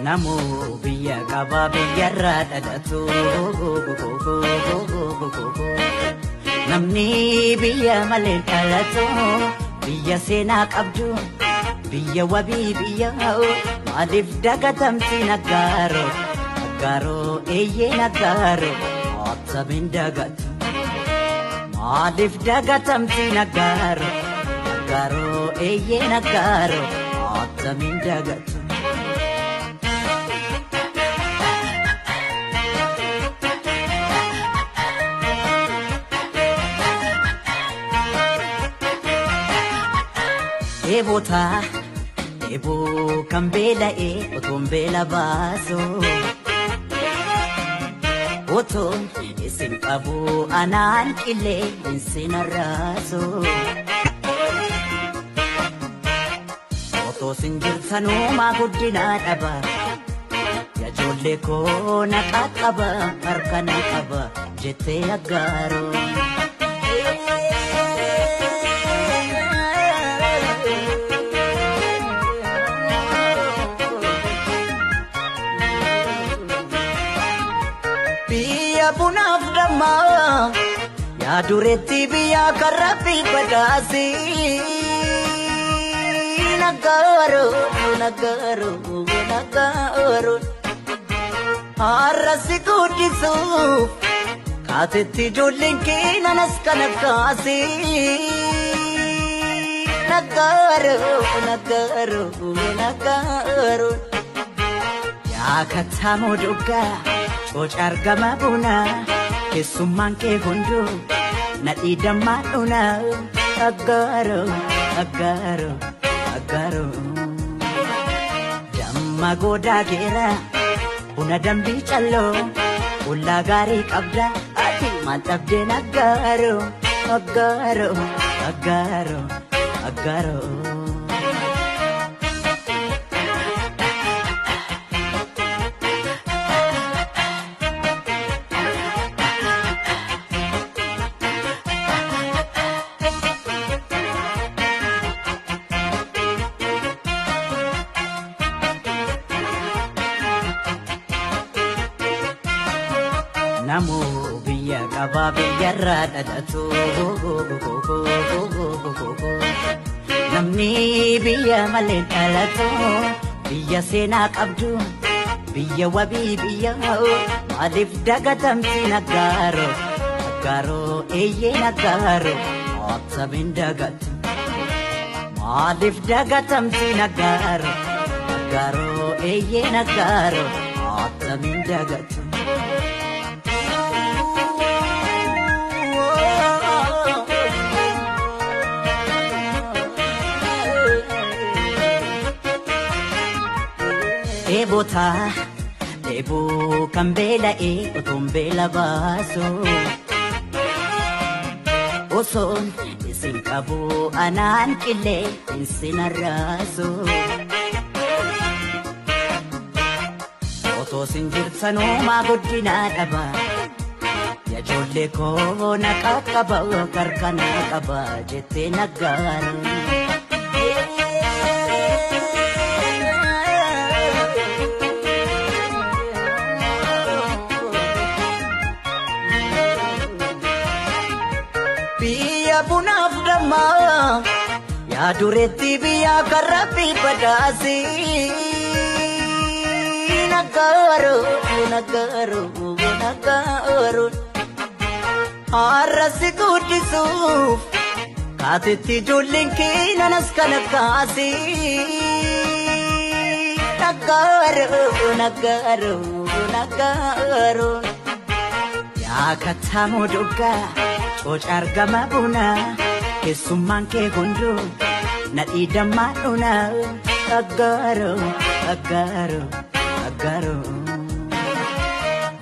Namuu biyya qabaa biyyarraa dhalatu. Namni biyya malee dhalatu biyya seenaa qabdu biyya wabii biyya maaliif dagatamti naggaaro naggaaro eeyyee naggaaro attamiin dagatu maaliif dagatamti naggaaro naggaaro eeyyee naggaaro attamiin dagatu. Dheebotaa dheeboo kan beela'ee otoon beela baasu otoon isin qabu anaan qillee isin arraasu otoo isin jirtanumaa guddinaa dhaba yajoollee koo na qaqqaba harka na qaba jettee aggaaroo. Biyya bunaaf dammaa yaa dureetti biyya karra fi badhaasi. Naggaaro naggaaro naggaaro har'a si guddisuuf kaatetti ijoolleen keenanas kana kaasi. Naggaaro naggaaro naggaaro yaa kattaamoo doggaa. Cooca argama bunaa keessummaan kee hunduu nadhii dammaa dhunaa aggaaro aggaaro aggaaro. Damma goodaa geera buna dambii calloo ollaa gaarii qabda ati maal dhabdeen aggaaro aggaaro aggaaro aggaaro. Namuu biyya qabaa biyyarraa dhalatu. Namni biyya malee dhalatu biyya seenaa qabdu biyya wabii biyya maaliif dagatamti naggaaro naggaaro eeyyee naggaaro attamiin dagatu maaliif dagatamti naggaaro naggaaro eeyyee naggaaro attamiin dagatu. Dheebotaa dheeboo kan beela'ee otoon beela baasu osoon isin qabu anaan qillee isin arraasu otoo isin jirtanumaa guddinaa dhaba yajoollee koo na qaqqaba harka na qaba jettee naggaara. Biyya bunaaf dammaa yaa dureetti biyya karra fi badhaasi. Naggaaro naggaaro naggaaro har'a si guddisuuf kaatetti ijoolleen keenanas kana kaasi. Naggaaro naggaaro naggaaro yaa kattaamoo doggaa. Cooca argama bunaa keessummaan kee hunduu nadhii dammaa dhunaa aggaaro aggaaro aggaaro.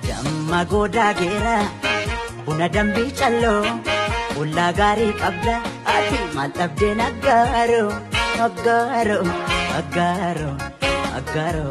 Damma goodaa geera buna dambii calloo ollaa gaarii qabda ati maal dhabdeen aggaaro aggaaro aggaaro aggaaro.